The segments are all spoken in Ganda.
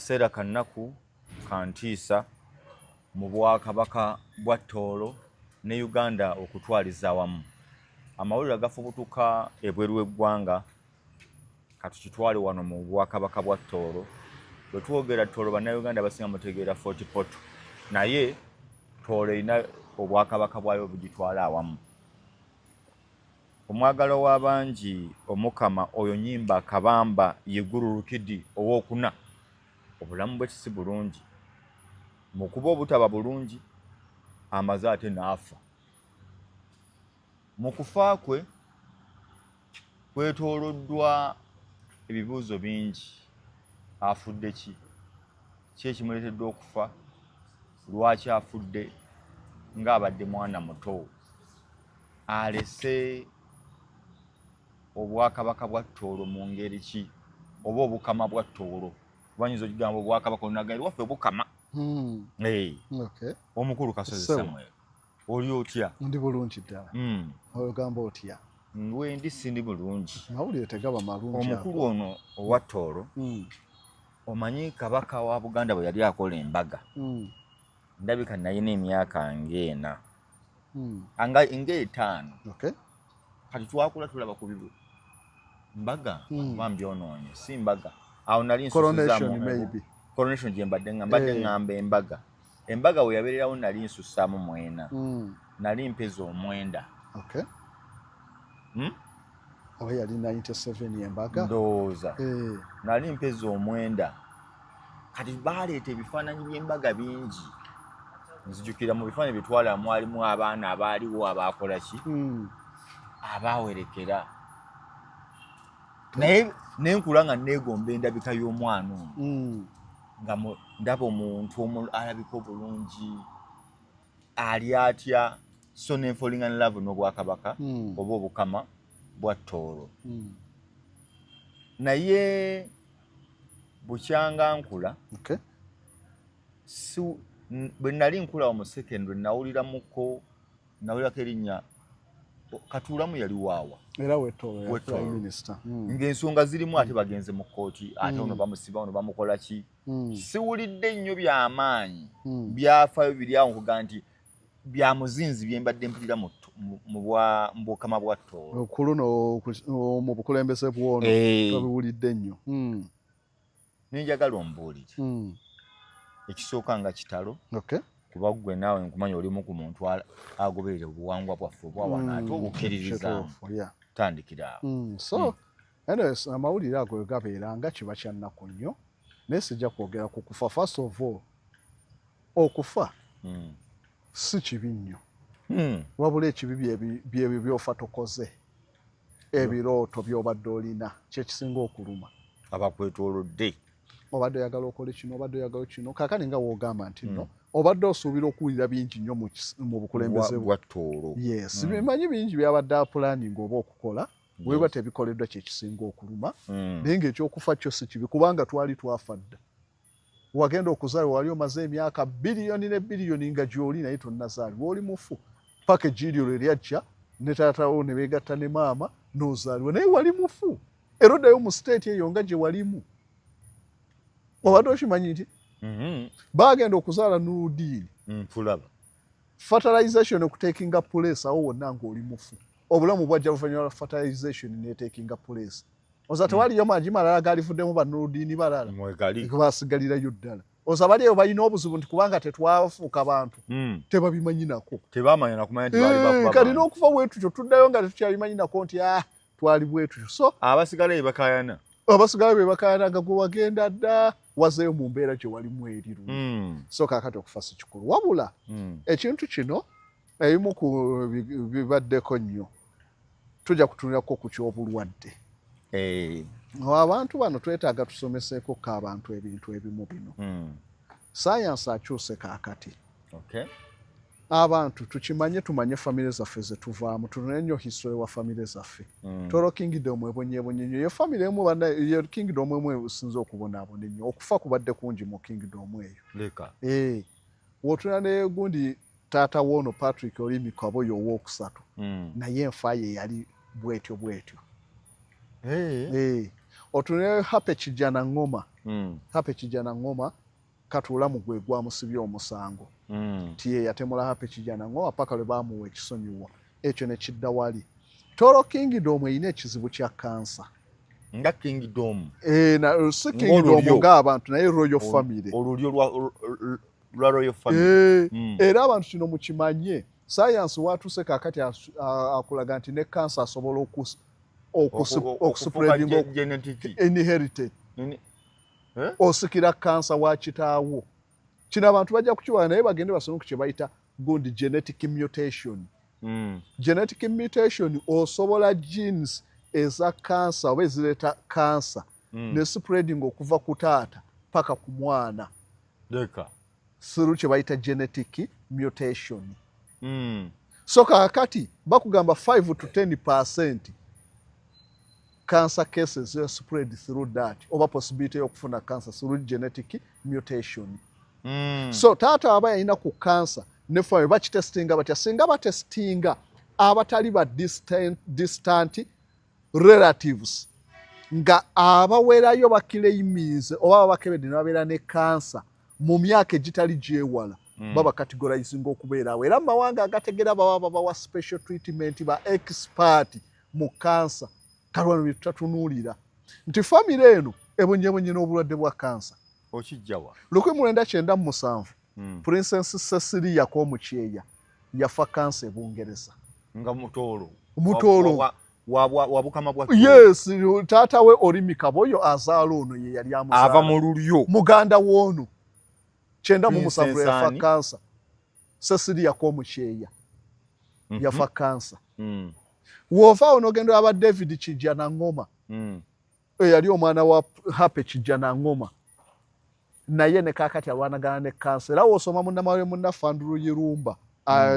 Kaseera kannaku kantiisa mu Bwakabaka bwa Tooro ne Uganda okutwaliza awamu. Amawulire agafubutuka ebweru w'eggwanga katukitwale wano mu Bwakabaka bwa Tooro. Bwe twogera Tooro, Bannayuganda abasinga mutegeera Fort Portal, naye Tooro erina obwakabaka bwayo obugitwala awamu. Omwagalwa w'abangi Omukama oyo Nyimba Kabamba Iguru Rukidi owookuna, obulamu bwe si bulungi. Mu kuba obutaba bulungi, amaze ate n'afa. Mu kufa kwe kwetooloddwa ebibuuzo bingi. Afudde ki? Ki ekimuleetedde okufa? Lwaki afudde ng'abadde mwana muto? Alese obwakabaka bwa Tooro mu ngeri ki, oba obukama bwa Tooro? Banyinza okugamba obwakabaka, onagaeri waffe obukama. Omukulu Kasozi Samuel, oli otya? Ndi bulungi ddala. Ogamba otya? Wendi sindi bulungi. Mawulire tegaba malungi. Omukulu ono owa Tooro, omanyi Kabaka wa Buganda bwe yali akola embaga, ndabika nalina emyaka ng'ena, ng'etaano. Kati twakula tulaba ku bibu mbaga, oba mbyonoonye, si mbaga awo nali coronation gye mbadde nga mbadde ŋŋamba embaga. Embaga we yabeererawo nali nsussaamu mwena, nali mpeza 9. Oba yali 97 embaga? Ndowooza nali mpeza 9. Kati baleeta ebifaananyi by'embaga bingi. Nzijukira mu bifaananyi bitwala mwalimu abaana abaaliwo abaakola ki, abaawerekera, naye nenkula nga neegomba endabika y'omwana ono, nga ndaba omuntu alabika obulungi ali atya. So nenfallinga in love n'obwakabaka oba obukama bwa Tooro. Naye bukyanga nkula, bwe nali nkula mu secondary, nawuliramuko, nawulirako erinnya Katuulamu yali waawa. Era w'e Tooro, prime minister. Ng'ensonga zirimu ate bagenze mu kkooti, ate ono bamusiba, ono bamukola ki. Siwulidde nnyo byamaanyi byafaayo biri awo nkuga nti bya muzinzi bye mbadde mpulira mu bukama bwa Tooro. Okuluno mu bukulembeze bwono tobiwulidde nnyo. Nenjagala ombuulire. Ekisooka nga kitalo. Kuba ggwe naawe nkumanya olimu ku muntu agoberera obuwangwa bwaffe obwawano ate obukkiririzaamu. Tandikira awo. So anyways, amawulire ago gabeera nga kiba kya nnaku nnyo, naye sijja kwogera ku kufa. First of all, okufa si kibi nnyo, wabula ekibi byebyo byofa tokoze, ebirooto by'obadde olina kyekisinga okuluma. Abakwetoolodde. Obadde oyagala okole kino, obadde oyagala kino. Kaakati nga w'ogamba nti nno obadde osuubira okuwulira bingi nnyo mu bukulembeze bwa Tooro. Yes, bimanyi bingi byabadde apulaninga oba okukola, bweba tebikoleddwa kyekisinga okuluma. Naye ng'ekyokufa kyo si kibi, kubanga twali twafa dda. Wagenda okuzaalibwa wali omaze emyaka biliyoni ne biliyoni nga gy'oli, naye tonnazaalibwa, oli mufu. Paka eggiiryo lwe lyajja ne taata wo ne beegatta ne maama n'ozaalibwa, naye wali mufu. Era oddayo mu state eyo nga gye walimu. Obadde okimanyi nti baagenda okuzaala Nurudiini, fertilization okutakinga place awo wonna ng'oli mufu. Obulamu bwajja luvannyuma lwa fertilization n'etakinga place. Oza tewaliyo magi malala galivuddemu ba Nurudiini balala basigalirayo ddala. Oza bali eyo balina obuzibu nti kubanga tetwafuuka bantu, tebabimanyi nako. Tebamanya nakumanya nti baali bakuba. Kati n'okufa bwe tutyo tuddayo nga tetukyabimanyi nako nti twali bwe tutyo. So abasigala be bakaayana. Abasigala be bakaayana nga gwe wagenda dda wazeeyo mu mbeera gye walimu eri luli. So kaakati okufa si kikulu. Wabula ekintu kino ebimu ku bibaddeko nnyo tujja kutunulako ku ky'obulwadde. Abantu bano twetaaga tusomeseeko ko abantu ebintu ebimu bino. Sayansi akyuse kaakati. Abantu tukimanye, tumanye famire zaffe ze tuvaamu, tunone nnyo history wa famire zaffe. Toro Kingdom ebonyeebonye nnyo. Ye famire emu ye kingdom emu esinze okubonaabona ennyo. Okufa kubadde kungi mu kingdom eyo. Leka. W'otunula ne gundi taata w'ono Patrick Olimi Kaboyo owookusatu, naye enfa ye yali bwetyo bwetyo. Otunule Happy Kijana Ngoma. Happy Kijana Ngoma Katulamu gwe gwamusibye omusango. Tiye yatemula Happy Kijana Ngoma paka lwe bamuwa ekisonyiwo ekyo ne kidda wali. Toro Kingdom erina ekizibu kya kansa. Nga Kingdom. Na si Kingdom ng'abantu naye Royal Family. Olulyo lwa Royal Family. Era abantu kino mukimanye, sayansi watuuse kaakati akulaga nti ne kansa asobola okuspreading inherited. Osikira kansa wa kitaawo. Kino abantu bajja kukiwala naye bagende basome ku kye bayita gundi genetic mutation. Genetic mutation osobola genes eza kansa oba ezireeta kansa ne spreading okuva ku taata paka ku mwana. Leka. Through kye bayita genetic mutation. So kaakati bakugamba 5 to 10% cancer cases spread through that oba possibility y'okufuna cancer through genetic mutation. So taata aba yalina ku cancer ne family bakitestinga batya? Singa batestinga abatali ba distant relatives nga abawerayo bakireimize oba babakebedde ne babeera ne cancer mu myaka egitali gyewala, baba categorizing okubeerawo. Era mu mawanga agategera baba babawa special treatment ba expert mu cancer. Kale wano bye tutatunuulira nti famire eno ebonyebonye n'obulwadde bwa kansa. Okijjawa? 1997 Princess Cecilia Komukyeya yafa kansa e Bungereza. Nga Mutooro. Mutooro. Wa Bukama bwa Yes, taata we Orimi Kaboyo azaala ono ye yali amuzaala. Ava mu lulyo. Muganda w'ono. 97 yafa kansa. Cecilia Komukyeya yafa kansa. W'ova ono ogenda aba David Kijana Ngoma. Eyali omwana wa Happy Kijana Ngoma. Naye ne kaakati alwanagana ne kansa. Era w'osoma munnamawulire munnaffe Andrew Yirumba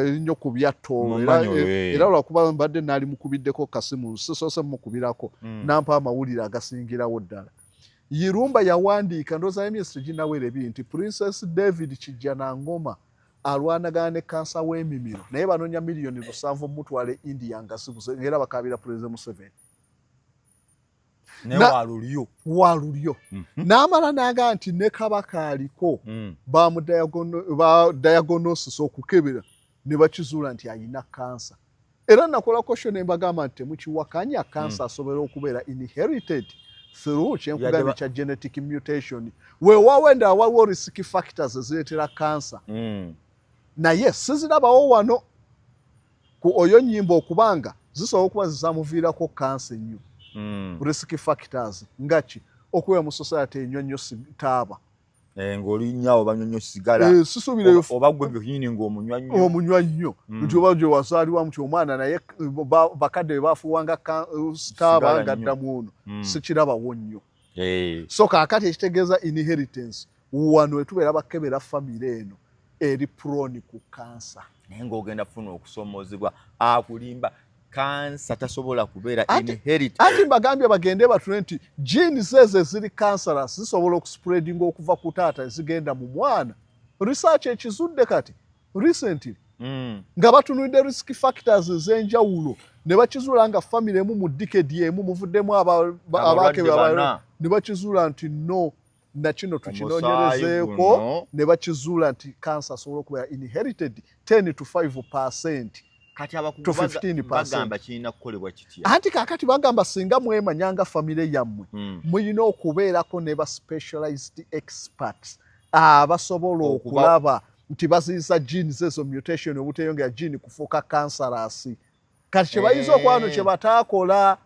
nnyo ku bya Tooro. Era lwakuba mbadde naali mukubiddeko kasimu, sisoose mukubirako, n'ampa amawulire agasingirawo ddala. Yirumba yawandiika ndowooza emyezi teginnawera ebiri nti Princess David Kijana Ngoma alwanagana ne kansa w'emimiro naye banoonya 7 million mutwale India nga zibuze, era bakaabira President Museveni. Ne walulyo. Walulyo. N'amala n'agamba nti ne Kabaka aliko ba diagnosis okukebera ne bakizuula nti ayina kansa. Era nakolako show ne mbagamba nti temukiwakanya, kansa asobola okubeera inherited through kyenkugambye kya genetic mutation. Weewaawo endala waliwo risk factors ezireetera kansa, naye sizirabawo wano ku oyo nnyimba okubanga zisobola okuba zizamuviirako kansa ennyo. Risk factors nga ki? Okubeera mu society enywa nnyo taaba. Ng'olinyawo banywa nnyo sigala. Sisuubirayo oba gwe kennyini ng'omunywa nnyo. Omunywa nnyo. Nti oba gye wazaalibwa nti omwana naye bakadde be bafuuwanga taaba nga ddamu ono. Sikirabawo nnyo. So kaakati ekitegeeza inheritance wano wetubeera bakebera famire eno eri prone ku kansa. Naye ng'ogenda kufuna okusomoozebwa akulimba kansa tasobola kubeera inherit. Anti mbagambye bagende batule nti genes ezo eziri cancerous zisobola okuspreadinga okuva ku taata ezigenda mu mwana. Research ekizudde kati recently nga batunulidde risk factors ez'enjawulo ne bakizuula nga famire emu mu decade emu muvuddemu abakebe ne bakizuula nti no nakino tukinoonyerezeeko ne bakizuula nti kansa asobola okubeera inherited 10 to 5% Kati abakugu bagamba kirina kukolebwa kitya? Anti kaakati bagamba singa mwemanyanga famire yammwe, mulina okubeerako ne ba specialized experts abasobola okulaba nti baziyiza genes ezo mutation obuteyongera gene kufuuka cancerous. Kati kyebayinza okuba no kye bataakola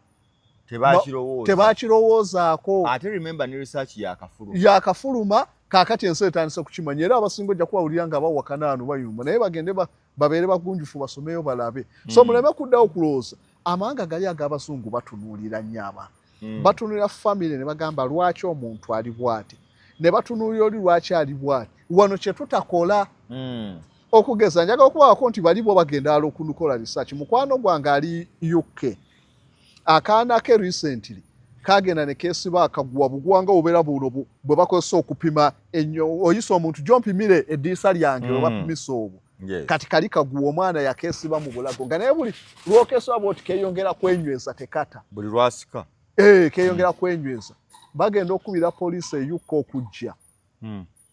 tebakirowoozaako. Ate remember ne research yakafuluma. Yakafuluma kaakati ensi etandise kukimanya era abasinga ojja kubawulira nga bawakana ano bayumba naye bagende babeere bagunjufu basomeyo balabe. So muleme kuddawo kulowooza amawanga gali ag'abazungu batunuulira nnyo abantu. Batunuulira famire ne bagamba lwaki omuntu ali bw'ati ne batunuulira oli lwaki ali bw'ati. Wano kye tutakola. Okugeza njagala okubawako nti bali bo bagenda ala okukola research. Mukwano gwange ali UK, akaana ke recently kagenda ne keesiba akaguwa buguwa nga bubeera buno bwe bakozesa okupima ennyo oyisa omuntu gyompimire eddiisa lyange we bapimisa obwo. Kati kali kaguwa omwana yakeesiba mu bulago nga naye buli lwokesiba bwoti keeyongera kwenyweza tekata. Buli lwasika. Keeyongera kwenyweza. Bagenda okubira poliisi eyukka okujja,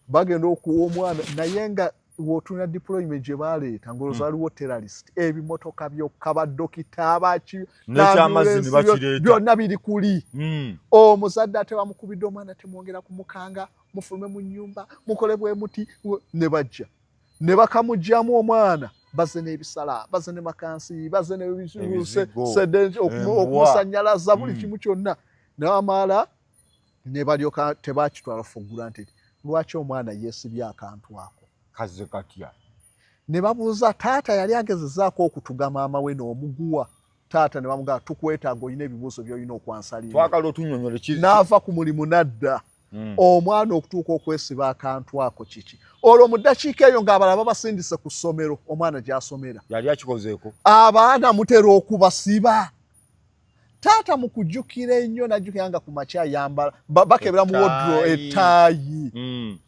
bagenda okuwa omwana, naye nga wotuna deployment gye baleeta ng'olowooza waliwo terrorist, ebimotoka byokka, badokita baki, N'ekyamazzi ne bakireeta. byonna biri kuli. Omuzadde ate bamukubidde omwana, temwongera kumukanga, mufulume mu nnyumba, mukole bwe muti. Ne bajja ne bakamugyamu omwana, bazze n'ebisala, bazze ne makansi, bazze Ebizigo, embwa. okumusanyalaza, buli kimu kyonna. Nabamala ne balyoka tebakitwala for granted. Lwaki omwana yeesibye akantu ako? Kazze katya? Ne babuuza taata, yali agezezaako okutuga maama we n'omuguwa. Taata ne bamugamba, tukwetaaga, olina ebibuuzo by'olina okwansalira. Twagala otunnyonnyole ki. N'ava ku mulimu n'adda. Omwana okutuuka okwesiba akantu ako kiki? Olwo mu ddakiika eyo ng'abalala babasindise ku ssomero omwana gy'asomera. Yali akikozeeko. Abaana mutera okubasiba. Taata mu kujjukira ennyo n'ajjukira nga ku makya ayambala, bakebera mu wardrobe Ettaayi. ettaayi.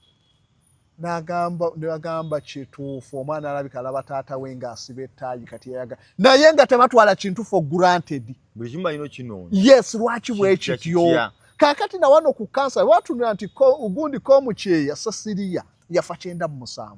N'agamba, ne bagamba kituufu, omwana alabika alaba taata we ng'asiba ettaayi, kati yayaga, naye nga tebatwala kintu for granted. Buli kimu balina okinoonya. Yes, lwaki bwe Kitya, kityo? kitya. Kaakati na wano ku kansa watunula nti gundi Komukyeya Sasiriya yafa 97,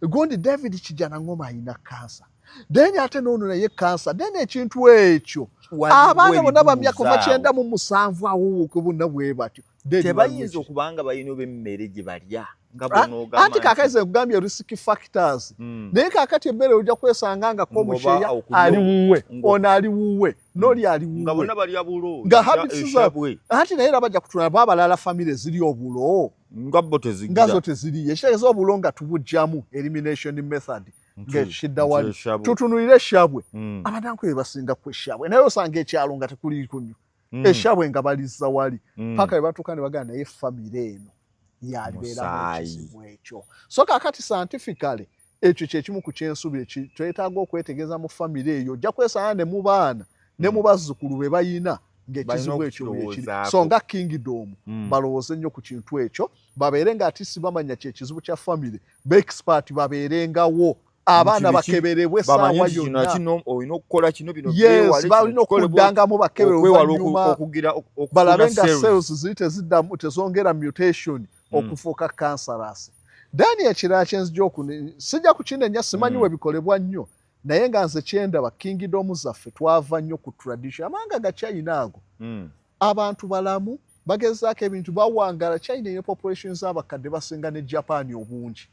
gundi David Kijana Ngoma alina kansa, then ate noono naye kansa, then ekintu ekyo Waliwo abaana bonna bamyaka ebibuuzo ova awo. 97 awo bonna bwe batyo. Then Tebayinza waliwo okubanga balina oba emmere gye balya nga bw'onoogamba anti kaakati ze nkugambye risk factors. Naye kaakati emmere ojja kwesanga nga Komukyeya Ng'oba okulya ali wuwe, ono ali wuwe, n'oli ali nga wuwe, bonna balya bulo nga habits zaabwe. eshabwe. Anti naye era bajja kutula bo abalala famire ziri obulo nga bo nga tezigira zo teziriyo. Ekitegeeza obulo nga tubugjamu elimination method ng'ekidda wali. Eshabwe. Tutunulire eshabwe. Abananku basinga ku eshabwe, naye osanga ekyalo nga tekuli kunyo eshabwe nga balizza wali paka bwe batuuka ne bagamba naye famire eno yalibeeramu Musaayi. ekizibu ekyo. So kaakati scientifically ekyo kyekimu ku kyensubi twetaaga okwetegeeza mu famire eyo. Ojja kwesanga ne mu baana ne mu bazzukulu be bayina ng'ekizibu Balina ekyo bwekiri. okukirowoozaako. So nga kingdom balowooze nnyo ku kintu ekyo, babeere nga ati si bamanya kyekizibu kya famire, beexpert babeerengawo, abaana Nti biki- bakeberebwe bamanye essaawa nti kino yonna. kino olina okukola kino, bino Yes, byewale, kino balina kikole okuddangamu bakebere okwewala oluvannyuma okugira okufuna balabe nga cells. cells ziri teziddamu, tezongera mutation okufuuka cancerous. Then ekirala kyenzija sijja kukinenya, simanyi we bikolebwa nnyo, naye nga nze kyendaba, kingdom zaffe twava nnyo ku tradition. Amawanga ga China ago, abantu balamu, bagezaako ebintu, bawangala. China ene population z'abakadde basinga ne Japan obungi.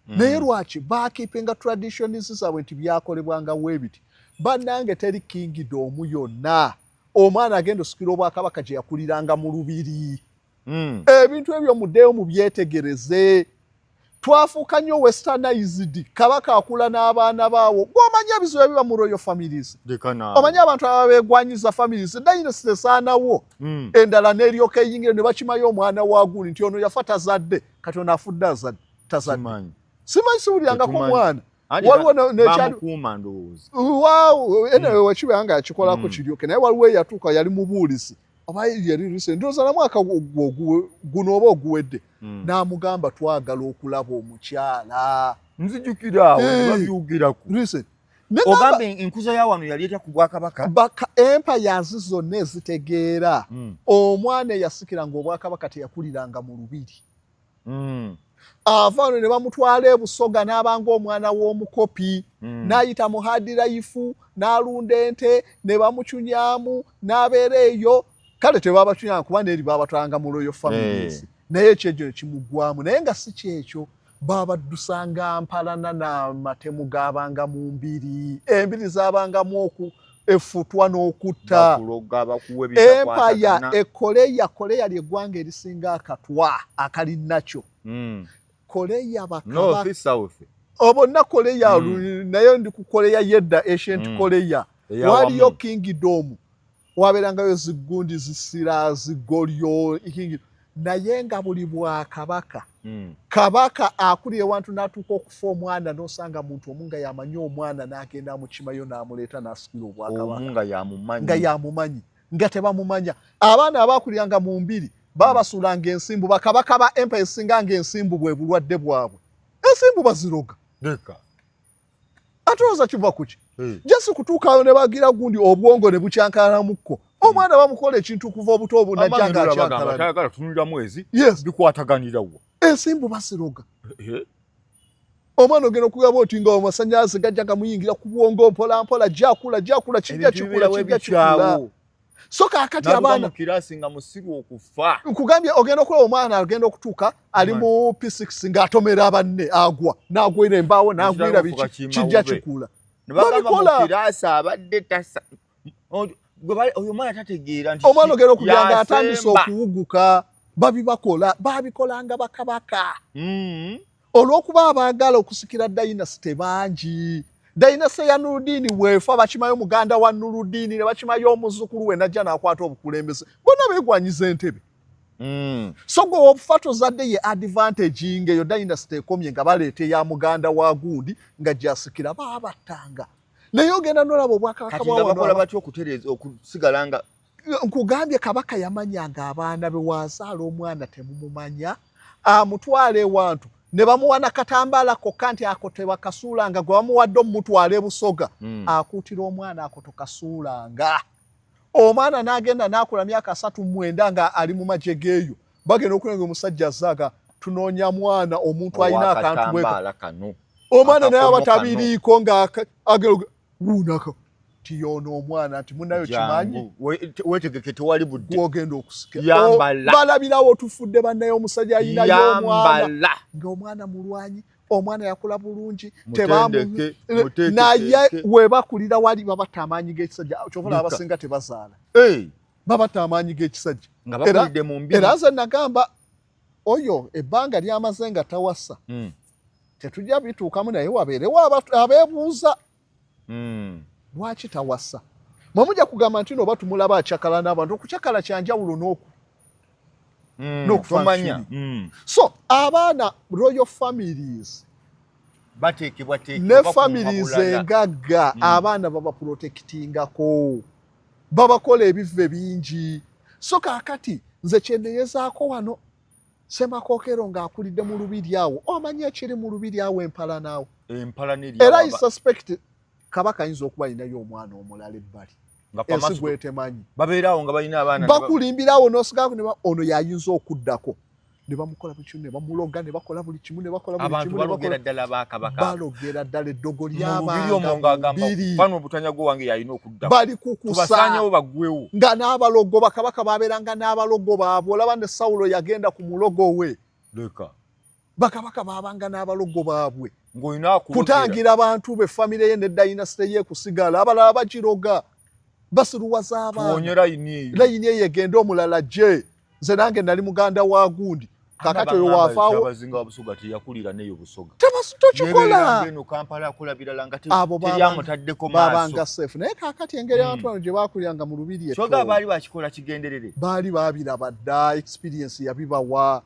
Naye lwaki bakeepinga traditions zaabwe nti byakolebwanga weebiti? Bannange, teri kingdom yonna omwana agenda osikira obwakabaka gye yakuliranga mu lubiri. Ebintu ebyo muddeyo mubyetegereze. Twafuuka nnyo westernized. Kabaka akula n'abaana baawo. Gw'omanyi ebizibu ebiba mu royal families? Leka naawe. Omanyi abantu ababa beegwanyiza families, dynasty esaanawo, endala n'eryoka eyingira ne bakimayo omwana wa gundi nti ono yafa tazadde, kati ono afudde azadde tazadde. Simanyi. Simanyi, siwulirangako Tetumanyi. mwana. Anti Waliwo nekyali bamukuuma ndowooza. Waawo, anyway, wekibeera nga akikolako kiryoke. Naye waliwo eyatuuka yali mubuulizi oba yali recent, ndowooza na mwaka guno oba oguwedde, n'amugamba twagala okulaba omukyala. Nzijukira awo Eh. babyogeraku. Listen. Ne ngamba, Ogambe enkuza ya wano yali etya ku bwakabaka? Baka empires zonna ezitegeera, omwana eyasikiranga obwakabaka teyakuliranga mu lubiri. Ava wano ne bamutwala e Busoga n'abanga omwana w'omukopi, n'ayita mu hard life, n'alunda ente, ne bamucunyamu n'abeera eyo. Kale tebabacunyanga kuba neeri babatwalanga mu royal families. Naye ekyegyo ne kimugwamu, naye nga si kyekyo. Babaddusanga mpalana n'amatemu gabanga mu mbiri, embiri zabangamu effutwa n'okutta. Bakuloga, bakuwa Empire ebitakwatagana. Ekoleya, Koleya lyeggwanga erisinga akatwa akalinakyo. Koleya bakaba North, south. Obonna Koleya, naye ndi ku Koleya yedda, ancient Koleya. Eya Waliyo wamu. kingdom wabeerangayo zigundi zisira zigolyo kingdom, naye nga buli bwakabaka, kabaka akulira ewantu n'atuuka okufa, omwana n'osanga muntu omu nga yamanyi omwana, n'agenda amukimayo n'amuleeta n'asikira obwakabaka. Omu nga yamumanyi. Nga yamumanyi, nga tebamumanya. Abaana abakuliranga mu mbiri babasuulanga ensimbu. Bakabaka ba empire esinga nga ensimbu bwe bulwadde bwabwe, ensimbu baziroga. Leka. Ate olowooza kiva kuki? Eh. Jasi kutuukayo ne bagira gundi obwongo ne bukyankalamukko. Omwana bamukola ekintu kuva obuto obunajja nga akyagala tunulira mwezi bikwataganirawo. Ensimbu basiroga. Omwana ogenda okugamba oti nga amasannyalaze gajja gamuyingira ku bwongo mpola mpola, gyakula gyakula, kijja kikula kijja kikula. So kaakati abaana kirasi nga musiru okufa. Nkugambye ogenda okulaba omwana agenda okutuuka ali mu P6 ng'atomera banne, agwa n'agwira embaawo n'agwira biki, kijja kikula. Babikola. Kirasi abadde tasa oyo omwana tategeera nti omwana ogenda okugamba nga atandise okuwuguka. Babibakola, babikolanga bakabaka. Olw'okuba abaagala okusikira dynasty bangi. Dynasty ya Nurudini weefa bakimayo muganda wa Nurudini ne bakimayo omuzzukulu we najja n'akwata obukulembeze. Bonna beegwanyiza entebe. So gwe obufa tozadde ye advantage ng'eyo dynasty ekomye nga baleeta eya muganda wa gundi nga gy'asikira baabattanga. Naye ogenda n'olaba obwakabaka bwa wano. Bakola batya okutereeza okusigala nga nkugambye kabaka yamanyanga abaana be wazaala omwana temumumanya, amutwala ewantu ne bamuwa nakatambaala kokka nti ako tebakasuulanga, gwe bamuwadde omumutwala e Busoga, akuutira omwana ako tokasuulanga. Omwana n'agenda n'akula myaka 39 nga ali mu magye geeyo, bagenda okulenga omusajja azaaga tunoonya mwana omuntu alina akantu bweka. Omwana naye aba tabiriiko nga agenda wuunako tiyoono omwana nti munayo kimanyi wetegeke tewali budde gwogenda okusikira. Balabirawo tufudde bannaye omusajja alinayo omwana ng'omwana mulwanyi, omwana yakula bulungi, naye we bakulira wali babatta amaanyi g'ekisajja. Kyova abasinga tebazaala, babatta amaanyi g'ekisajja. Era nze nagamba oyo ebbanga lyamaze nga tawasa, tetujja bituukamu, naye wabeerewo abeebuuza lwaki tawasa. Mwe mujja kugamba nti no batumulaba akyakala n'abantu, okukyakala kyanjawulo n'okufanshini. So abaana royal families bateekebwa ne families engagga, abaana babaprotectingako, babakola ebive bingi. So kaakati nze kyenneyezaako wano Ssemakokero ng'akulidde mu lubiri awo, omanyi ekiri mu lubiri awo empala naawo. Era I suspect kabaka ayinza okuba alinayo omwana omulala ebbali, ensi gwetemanyi. Babeerawo nga balina abaana bakulimbirawo n'osigala ono yayinza okuddako ne bamukola buli kimu, ne bamuloga, ne bakola buli kimu, ne bakola buli kimu. Balogera ddala bakabaka, balogera ddala eddogo ly'abantu obutanya gwe wange yalina okuddako, bali kukusa tubasaanyewo baggwewo nga n'abalogo bakabaka babeeranga n'abalogo baabwe. Olaba ne Sawulo yagenda ku mulogo we. Leka bakabaka baabanga n'abalogo baabwe kutangira bantu be famire ye ne dynasty ye kusigala. Abalala bagiroga, basiruwaza abaana, layini eyo egenda omulala gye. Nze nange nali muganda wa gundi, kakati oyo waafaawo tokikola. Abo babanga safe. Naye kakati engeri abantu bano gye bakuliranga mu lubiri baali babiraba dda, experience yabibawa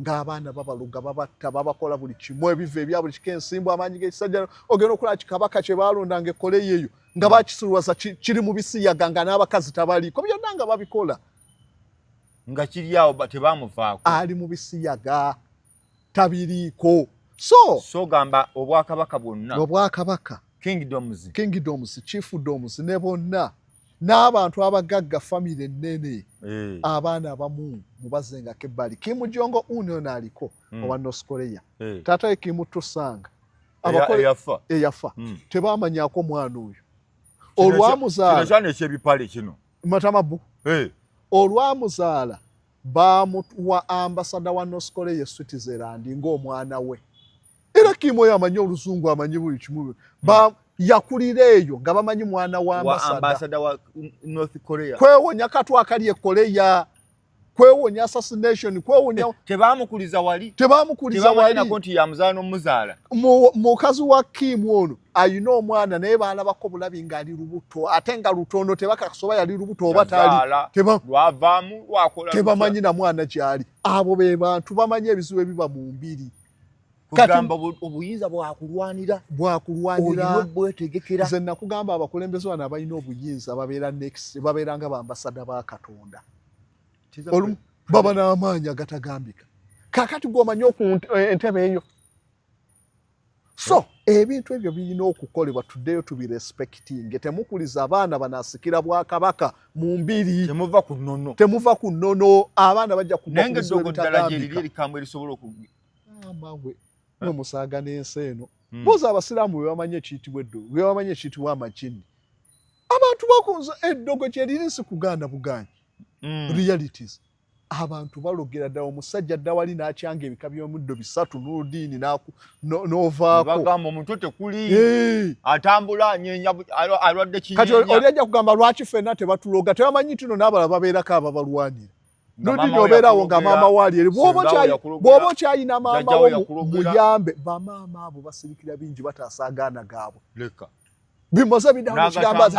ng'abaana babaloga, babatta, babakola buli kimu, ebiva ebya buli kika, ensimbu, amaanyi g'ekisajja. Ogenda okulaba kikabaka kye baalondanga ekkole eyo nga bakisiruwaza kiri mu bisiyaga nga n'abakazi tabaliiko, byonna nga babikola nga kiri awo tebamuvaako, ali mu bisiyaga tabiriiko. So gamba obwakabaka bwonna, obwakabaka kingdoms, chiefdoms ne bonna n'abantu abagagga, famire ennene, abaana abamu mubazengako ebbali. Kim Jong Un ono aliko owa North Korea, taata we Kim Tusanga eyafa, tebamanyako mwana oyo. Olwamuzaala matamabu, olwamuzaala bamuwa ambasada wa North Korea Switzerland ng'omwana we. Era Kim oyo amanyi oluzungu, amanyi buli kimu. Yakulira eyo nga bamanyi mwana wa ambasada wa North Korea. Kwewonya katwa akali e Korea, kwewonya assassination, kwewonya tebamukuliza wali, tebamukuliza wali nako nti yamuzaala n'omuzaala. Mukazi wa Kim ono ayina omwana naye baalabako bulabi ng'ali lubuto, ate nga lutono, tebakakasoba yali lubuto oba tali, lwavaamu lwakola, tebamanyi na mwana gy'ali. Abo be bantu bamanyi ebizibu ebiba mu mbiri. Kugamba obuyinza bwakulwanira, bwakulwanira bwetegekera. Nze nakugamba abakulembeze bano abalina obuyinza babeera next, babeera nga bambasada ba Katonda. Baba n'amaanyi agatagambika. Kaakati gw'omanyi entebe eyo, So ebintu ebyo birina okukolebwa, tuddeyo tubirespectinge. Temukuliza abaana banasikira bwakabaka mu mbiri. Temuva ku nnono. Temuva ku nnono, abaana bajja kugwa ku bizibu ebitagambika. Erikambwe erisobola oku amawe mwe musaaga n'ensi eno. Buuza abasiraamu bwe bamanyi ekiyitibwa eddogo, bwe bamanyi ekiyitibwa amajinni. Abantu bakunze eddogo kyeriri nsi kugaana bugaanyi. Realities. Abantu balogera ddala, omusajja dda wali n'akyanga ebika by'omuddo bisatu n'oludiini n'ovaako. Bagamba omutwe tekuli, atambula anyeenya, alwadde kinyeenya. Kati oli ajja kugamba lwaki ffenna tebatuloga, tebamanyi nti no n'abalala babeerako ababalwanira. Nudini obeerawo nga maama waali eri, bw'oba okyalina maama wo muyambe. Bamaama abo basirikira bingi, bataasa agaana gaabwe. Bimoze bidawo kigamba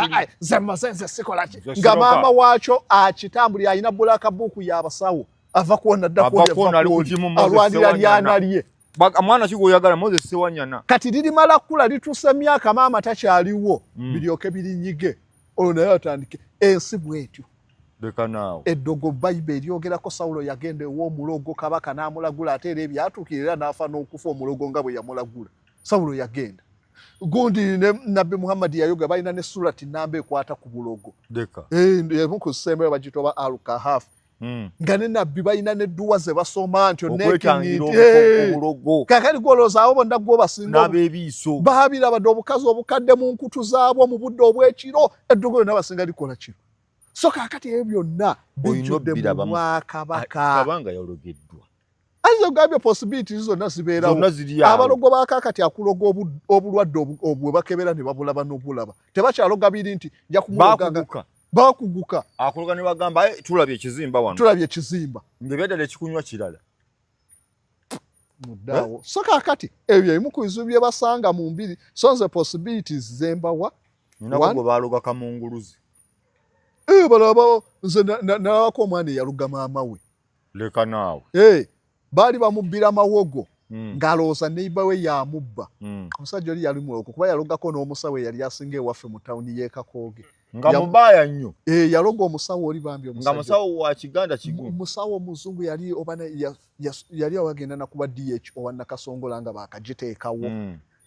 nze mmoze nze sikola ki, nga maama waakyo akitambulira, alina bulaka buuku y'abasawo, ava kwona dda alwanira lyana lye. Mwana ki gw'oyagala? Moses Sewanyana. Kati lirimala kkula lituuse emyaka maama takyaliwo, biryoke birinyige olwo naye atandike ensi bwetyo. Leka naawe. Eddogo Bayibuli eryogerako, Sawulo yagenda ew'omulogo kabaka n'amulagula, ate era ebyatuukira era n'afa n'okufa omulogo nga bwe yamulagula. Sawulo yagenda gundi ne Nabbi Muhammad yayoga, balina ne surati namba ekwata ku bulogo. Emu ku ssembeyo bagiyita oba Al-Kahaf. Nga ne Nabbi balina nedduwa ze basoma nti oneobulogo. Kakati gwolowooza abo bonna gwe basinga n'abeebiiso baabirabadde obukazi obukadde mu nkutu zaabwo mu budde obw'ekiro, eddogo lyonna basinga likola kiro. So kaakati ebyo byonna bijjudde mu bwakabaka. Kabanga yalogeddwa. Ayinza okugambye possibilities zonna zibeerawo. Abalogo bakaakati akuloga obulwadde obwe bakebera ne babulaba n'obulaba. Tebakyaloga biri nti nja kumuloga. Bakuguka. Akuloga ne bagamba tulabye ekizimba wano. Tulabye ekizimba. Ng'ebyadala ekikunywa kirala. Muddaawo. So kaakati ebyo ebimu ku bizibu bye basanga mu mbiri, so nze possibilities zembawa. Nako gwe baaloga kamunguluzi. Balaba nze nalabako omwana eyaluga maama we. Leka naawe. Baali bamubbira mawogo ng'alowooza neighbor we yamubba. Omusajja oli yali mulogo kuba yalogako n'omusawo eyali asinga ewaffe mu tawuni y'e Kakooge. Nga mubaaya nnyo. Yaloga omusawo oli bambi omusajja. Nga musawo wa Kiganda kigu. Musawo omuzungu yali oba yali awagenda nakuba DH owa Nakasongola nga baakagiteekawo.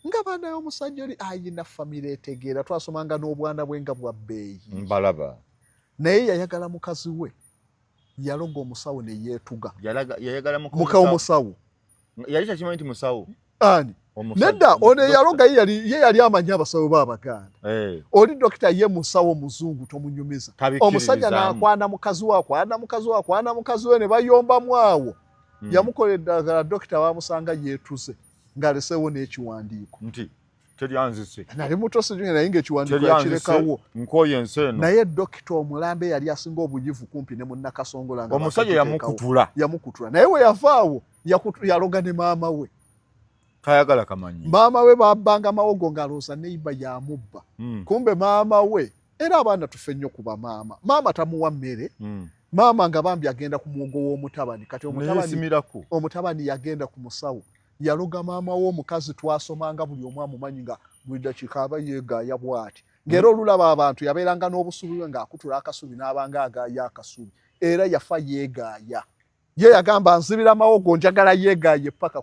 Nga baana y'omusajja oli ayina famire etegeera, twasomanga n'obwana bwe nga bwa bbeeyi. Mbalaba. Naye yayagala mukazi we. Yaloga omusawo ne yeetuga. Yayagala muka omusawo. Yali takimanyi nti musawo. Ani? Nedda, ono eyaloga ye yali amanyi abasawo b'Abaganda. Oli dokita ye musawo muzungu tomunyumiza. Omusajja n'akwana mukazi we, akwana mukazi we, akwana mukazi we ne bayombamu awo. Yamukola eddagala, dokita bamusanga yeetuze ng'aleseewo n'ekiwandiiko. Nti teryanzise. Nali muto sijunye naye ng'ekiwandiiko yakirekawo. Nkooye ensi eno. Naye dokita omulambe yali asinga obuyivu kumpi ne munnakasongola nga omusajja yamukutula. Yamukutula. Naye we yavaawo yaloga ne maama we. Tayagala kamanyi. Maama we babbanga mawogo ng'alowooza neighbor yamubba. Kumbe maama we, era abaana tufe nnyo ku bamaama. Maama tamuwa mmere. Maama nga bambi agenda ku muwogo w'omutabani. Kati omutabani yagenda ku musawo. Yaloga maama w'omukazi twasomanga buli omu amumanyi nga buli dakiika aba yeegaaya bw'ati. Ng'era olulaba abantu yabeeranga n'obusubi bwe ng'akutula akasubi n'abanga agaaya akasubi. Era yafa yeegaaya. Ye yagamba nzibira mawogo njagala yeegaaye paka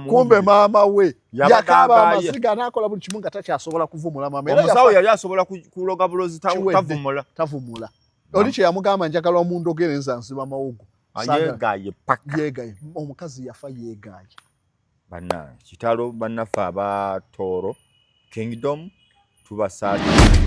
kumbe maama we. Yakaaba amaziga n'akola buli kimu nga takyasobola kuvumula maama. Omusawo yali asobola kuloga bulozi tavumula. Tavumula. Oli kye yamugamba njagala omundogere nze nziba mawogo. Yeegaaye paka. Yeegaaye. Omukazi yafa yeegaaye. Bannange kitalo bannaffe aba Tooro Kingdom tubasaasira.